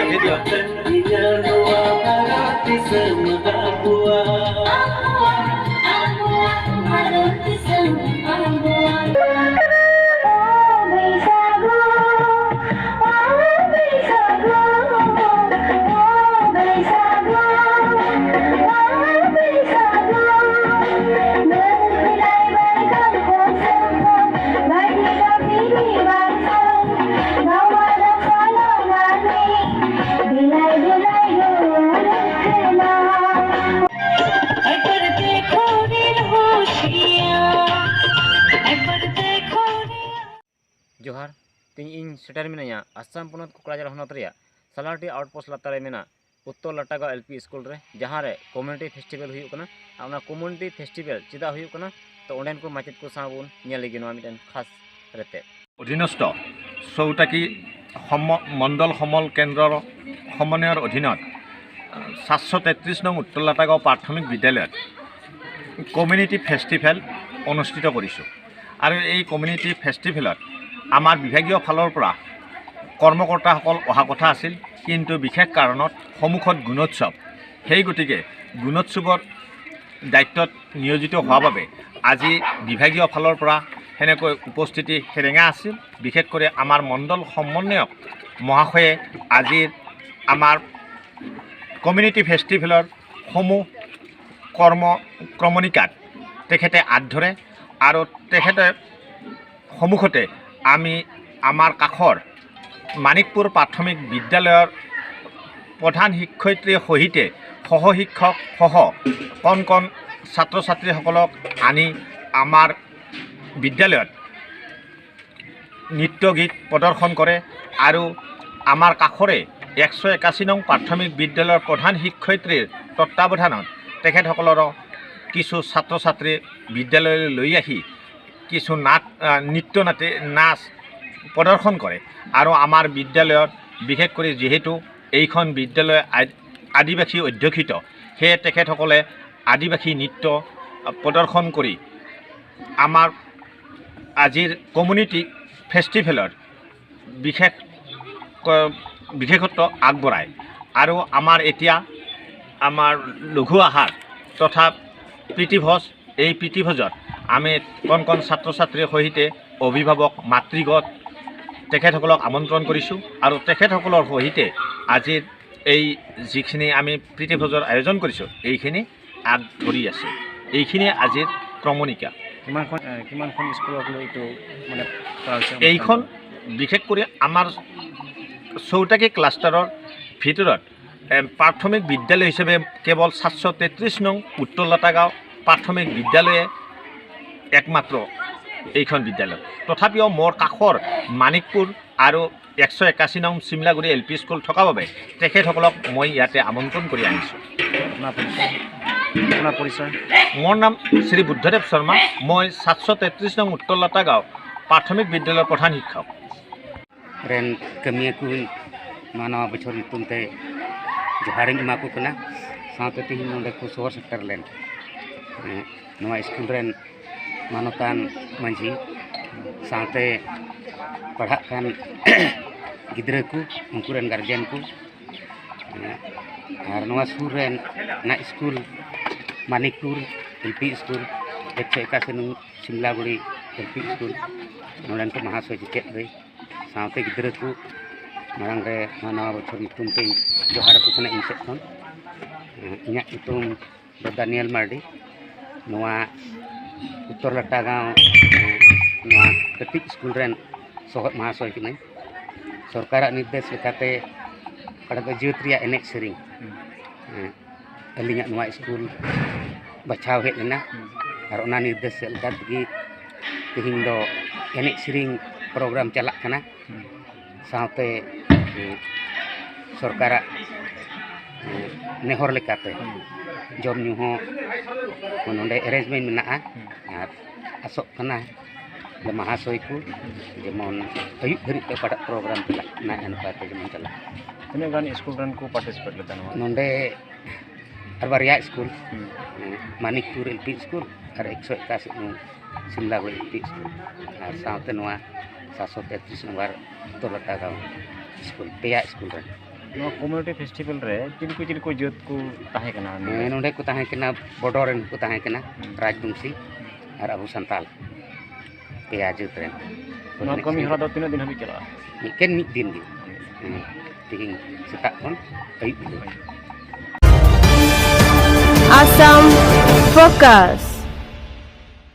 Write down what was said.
Video. ᱡᱚᱦᱟᱨ ᱛᱤᱧ ᱤᱧ ᱥᱮᱴᱮᱨ ᱢᱤᱱᱟᱹᱧᱟ ᱟᱥᱟᱢ ᱯᱚᱱᱚᱛ ᱠᱚᱠᱲᱟᱡᱷᱟᱲ ᱦᱚᱱᱚᱛ ᱨᱮᱭᱟᱜ ᱥᱟᱞᱟᱴᱤ ᱟᱣᱩᱴᱯᱳᱥᱴ ᱞᱟᱛᱟᱨ ᱨᱮ ᱢᱮᱱᱟᱜ ᱩᱛᱛᱚᱨ ᱞᱟᱴᱟᱜᱟᱸᱣ ᱮᱞ ᱯᱤ ᱥᱠᱩᱞ ᱨᱮ, ᱡᱟᱦᱟᱸ ᱨᱮ ᱠᱚᱢᱤউᱱᱤᱴᱤ ᱯᱷᱮᱥᱴᱤᱵᱷᱟᱞ ᱦᱩᱭᱩᱜ ᱠᱟᱱᱟ। ᱟᱨ ᱚᱱᱟ ᱠᱚᱢᱤউᱱᱤᱴᱤ ᱯᱷᱮᱥᱴᱤᱵᱷᱟᱞ ᱪᱮᱫᱟᱜ ᱦᱩᱭᱩᱜ ᱠᱟᱱᱟ ᱛᱚ ᱚᱸᱰᱮᱱ ᱠᱚ ᱢᱟᱪᱮᱫ ᱠᱚ ᱥᱟᱶ ᱵᱚᱱ ᱧᱮᱞ ᱞᱟᱹᱜᱤᱫ ᱱᱚᱣᱟ ᱢᱤᱫᱴᱮᱱ ᱠᱷᱟᱥ ᱨᱮᱛᱮᱫ। অধীনস্থ চৌতাকি সম মণ্ডল সমল কেন্দ্ৰৰ সমন্বয়ৰ অধীনত 733 নং উত্তৰ লাটাগাঁও প্ৰাথমিক বিদ্যালয়ত কমিউনিটি ফেষ্টিভেল অনুষ্ঠিত কৰিছোঁ। আৰু এই কমিউনিটি ফেষ্টিভেলত আমাৰ বিভাগীয় ফালৰ পৰা কৰ্মকৰ্তাসকল অহা কথা আছিল, কিন্তু বিশেষ কাৰণত সন্মুখত গুণোৎসৱ, সেই গতিকে গুণোৎসৱৰ দায়িত্বত নিয়োজিত হোৱাৰ বাবে আজি বিভাগীয় ফালৰ পৰা সেনেকৈ উপস্থিতি সেৰেঙা আছিল। বিশেষকৈ আমাৰ মণ্ডল সমন্বয়ক মহাশয়ে আজিৰ আমাৰ কমিউনিটি ফেষ্টিভেলৰ সমূহ কৰ্ম ক্ৰমণিকাত তেখেতে আঁত ধৰে আৰু তেখেতে সন্মুখতে আমি আমাৰ কাষৰ মানিকপুৰ প্ৰাথমিক বিদ্যালয়ৰ প্ৰধান শিক্ষয়িত্ৰীৰ সহিতে সহশিক্ষক সহ কণ কণ ছাত্ৰ ছাত্ৰীসকলক আনি আমাৰ বিদ্যালয়ত নৃত্য গীত প্ৰদৰ্শন কৰে। আৰু আমাৰ কাষৰে 181 নং প্ৰাথমিক বিদ্যালয়ৰ প্ৰধান শিক্ষয়িত্ৰীৰ তত্বাৱধানত তেখেতসকলৰো কিছু ছাত্ৰ ছাত্ৰী বিদ্যালয়লৈ লৈ আহি কিছু নাট নৃত্য নাটে নাচ প্ৰদৰ্শন কৰে। আৰু আমাৰ বিদ্যালয়ত বিশেষ কৰি যিহেতু এইখন বিদ্যালয় আদিবাসী অধ্যুষিত, সেয়ে তেখেতসকলে আদিবাসী নৃত্য প্ৰদৰ্শন কৰি আমাৰ আজিৰ কমিউনিটি ফেষ্টিভেলৰ বিশেষ বিশেষত্ব আগবঢ়ায়। আৰু আমাৰ এতিয়া আমাৰ লঘু আহাৰ তথা প্ৰীতিভোজ, এই প্ৰীতিভোজত আমি কণ কণ ছাত্ৰ ছাত্ৰীৰ সহিতে অভিভাৱক মাতৃগত তেখেতসকলক আমন্ত্ৰণ কৰিছোঁ। আৰু তেখেতসকলৰ সহিতে আজিৰ এই যিখিনি আমি প্ৰীতিভোজৰ আয়োজন কৰিছোঁ এইখিনি আগ ধৰি আছে। এইখিনিয়ে আজিৰ ক্ৰমণিকা। কিমানখন স্কুলক লৈ এইটো মানে কৰা হৈছে? এইখন বিশেষ কৰি আমাৰ চৌতাকি ক্লাষ্টাৰৰ ভিতৰত প্ৰাথমিক বিদ্যালয় হিচাপে কেৱল 733 নং উত্তৰ লতাগাঁও প্ৰাথমিক বিদ্যালয়ে একমাত্ৰ এইখন বিদ্যালয়। তথাপিও মোৰ কাষৰ মানিকপুৰ আৰু 181 নং চিমলাগুৰি এল পি স্কুল থকা বাবে তেখেতসকলক মই ইয়াতে আমন্ত্ৰণ কৰি আনিছোঁ। আপোনাৰ পৰিচয়? মোৰ নাম শ্ৰী বুদ্ধদেৱ শৰ্মা, মই 733 নং উত্তৰ লতাগাঁও প্ৰাথমিক বিদ্যালয়ৰ প্ৰধান শিক্ষক। ᱨᱮᱱ ᱠᱟᱹᱢᱤᱭᱟᱹ ᱠᱚ ᱱᱚᱣᱟ ᱱᱟᱣᱟ ᱵᱚᱪᱷᱚᱨ ᱧᱩᱛᱩᱢ ᱛᱮ ᱡᱚᱦᱟᱨᱤᱧ ᱮᱢᱟ ᱠᱚ ᱠᱟᱱᱟ। ᱥᱟᱶᱛᱮ ᱛᱮᱦᱮᱧ ᱱᱚᱰᱮ ᱠᱚ ᱥᱚᱦᱚᱨ ᱥᱮᱴᱮᱨ ᱞᱮᱱ ᱱᱚᱣᱟ ᱥᱠᱩᱞ ᱨᱮᱱ ᱢᱟᱱᱚᱛᱟᱱ ᱢᱟᱺᱡᱷᱤ ᱥᱟᱶᱛᱮ ᱯᱟᱲᱦᱟᱜ ᱠᱟᱱ ᱜᱤᱫᱽᱨᱟᱹ ᱠᱚ, ᱩᱱᱠᱩ ᱨᱮᱱ ᱜᱟᱨᱡᱮᱱ ᱠᱚ, ᱟᱨ ᱱᱚᱣᱟ ᱥᱩᱨ ᱨᱮᱱ ᱚᱱᱟ school Manikpur L P school, 181 ᱱᱚᱝ ᱥᱤᱢᱞᱟᱜᱩᱲᱤ ᱮᱞ ᱯᱤ ᱥᱠᱩᱞ ᱱᱚᱰᱮᱱ ᱠᱚ ᱢᱟᱦᱟᱥᱚᱭ ᱪᱮᱪᱮᱫ ᱨᱮ ᱥᱟᱶᱛᱮ ᱜᱤᱫᱽᱨᱟᱹ ᱠᱚ ᱢᱟᱲᱟᱝ ᱨᱮ ᱱᱚᱣᱟ ᱱᱟᱣᱟ ᱵᱚᱪᱷᱚᱨ ᱧᱩᱛᱩᱢ ᱛᱮᱧ ᱡᱚᱦᱟᱨ ᱟᱠᱚ ᱠᱟᱱᱟ ᱤᱧ ᱥᱮᱫ ᱠᱷᱚᱱ। ᱤᱧᱟᱹᱜ ᱧᱩᱛᱩᱢ ᱫᱚ ᱫᱟᱱᱤᱭᱮᱞ ᱢᱟᱨᱰᱤ। ᱱᱚᱣᱟ ᱩᱛᱛᱚᱨ ᱞᱟᱴᱟᱜᱟᱸᱣ ᱱᱚᱣᱟ ᱠᱟᱹᱴᱤᱡ ᱥᱠᱩᱞ ᱨᱮᱱ ᱥᱚᱦᱚᱫ ᱢᱟᱦᱟᱥᱚᱭ ᱠᱟᱹᱱᱟᱹᱧ। ᱥᱚᱨᱠᱟᱨᱟᱜ ᱱᱤᱨᱫᱮᱥ ᱞᱮᱠᱟᱛᱮ ᱚᱠᱟᱴᱟᱜ ᱫᱚ ᱡᱟᱹᱛ ᱨᱮᱭᱟᱜ ᱮᱱᱮᱡ ᱥᱮᱨᱮᱧ ᱟᱹᱞᱤᱧᱟᱜ ᱱᱚᱣᱟ ᱥᱠᱩᱞ ᱵᱟᱪᱷᱟᱣ ᱦᱮᱡ ᱞᱮᱱᱟ ᱟᱨ ᱚᱱᱟ ᱱᱤᱨᱫᱮᱥ ᱞᱮᱠᱟ ᱛᱮᱜᱮ ᱛᱮᱦᱮᱧ ᱫᱚ ᱮᱱᱮᱡ ᱥᱮᱨᱮᱧ ᱯᱨᱳᱜᱨᱟᱢ ᱪᱟᱞᱟᱜ ᱠᱟᱱᱟ। ᱥᱟᱶᱛᱮ ᱥᱚᱨᱠᱟᱨᱟᱜ ᱱᱮᱦᱚᱨ ᱞᱮᱠᱟᱛᱮ ᱡᱚᱢ ᱧᱩ ᱦᱚᱸ ᱱᱚᱰᱮ ᱮᱨᱮᱧᱡᱽᱢᱮᱱᱴ ᱢᱮᱱᱟᱜᱼᱟ। ᱟᱨ ᱟᱥᱚᱜ ᱠᱟᱱᱟ ᱢᱟᱦᱟᱥᱚᱭ ᱠᱚ ᱡᱮᱢᱚᱱ ᱟᱹᱭᱩᱵ ᱫᱷᱟᱹᱨᱤᱡ ᱛᱮ ᱚᱠᱟᱴᱟᱜ ᱯᱨᱳᱜᱨᱟᱢ ᱪᱟᱞᱟᱜ ᱠᱟᱱᱟ ᱱᱟᱯᱟᱭ ᱛᱮ ᱡᱮᱢᱚᱱ ᱪᱟᱞᱟᱜ। ᱛᱤᱱᱟᱹᱜ ᱜᱟᱱ ᱥᱠᱩᱞ ᱨᱮᱱ ᱠᱚ ᱯᱟर्टिसिपेट ᱞᱮᱫᱟ ᱱᱚᱣᱟ? ᱱᱚᱰᱮ ᱟᱨ ᱵᱟᱨᱭᱟ ᱥᱠᱩᱞ, ᱢᱟᱱᱤᱠᱯᱩᱨ ᱮᱞ ᱯᱤ ᱥᱠᱩᱞ ᱟᱨ 181 ᱱᱚᱝ ᱥᱤᱢᱞᱟᱜᱩᱲᱤ ᱮᱞ ᱯᱤ ᱥᱠᱩᱞ, ᱟᱨ ᱥᱟᱶᱛᱮ ᱱᱚᱣᱟ 733 ᱱᱚᱢᱵᱚᱨ ᱩᱛᱛᱚᱨ ᱞᱟᱴᱟᱜᱟᱸᱣ ᱥᱠᱩᱞ, ᱯᱮᱭᱟ ᱥᱠᱩᱞ ᱨᱮ। ᱱᱚᱣᱟ ᱠᱚᱢᱤউᱱᱤᱴᱤ ᱯᱷᱮᱥᱴᱤᱵᱷᱟᱞ ᱨᱮ ᱪᱤᱞᱤ ᱠᱚ ᱪᱤᱞᱤ ᱠᱚ ᱡᱟᱹᱛ ᱠᱚ ᱛᱟᱦᱮᱸ ᱠᱟᱱᱟ? ᱦᱮᱸ, ᱱᱚᱰᱮ ᱠᱚ ᱛᱟᱦᱮᱸ ᱠᱟᱱᱟ ᱵᱚᱰᱚ ᱨᱮᱱ ᱠᱚ ᱛᱟᱦᱮᱸ ᱠᱟᱱᱟ, ᱨᱟᱡᱽᱵᱚᱝᱥᱤ ᱟᱨ ᱟᱵᱚ ᱥᱟᱱᱛᱟᱞ, ᱯᱮᱭᱟ ᱡᱟᱹᱛ ᱨᱮᱱ। ᱱᱚᱣᱟ ᱠᱟᱹᱢᱤ ᱦᱚᱨᱟ ᱫᱚ ᱛᱤᱱᱟᱹᱜ ᱫᱤᱱ ᱦᱟᱹᱵᱤᱡ ᱪᱟᱞᱟᱜᱼᱟ? ᱢᱤᱫᱴᱮᱱ ᱢᱤᱫ ᱫᱤᱱ ᱜᱮ, ᱦᱮᱸ, ᱛᱮᱦᱮᱧ ᱥᱮᱛᱟᱜ ᱠᱷᱚᱱ ᱟᱹᱭᱩᱵ ᱫᱷᱟᱹᱵᱤᱡ। Assam Focus.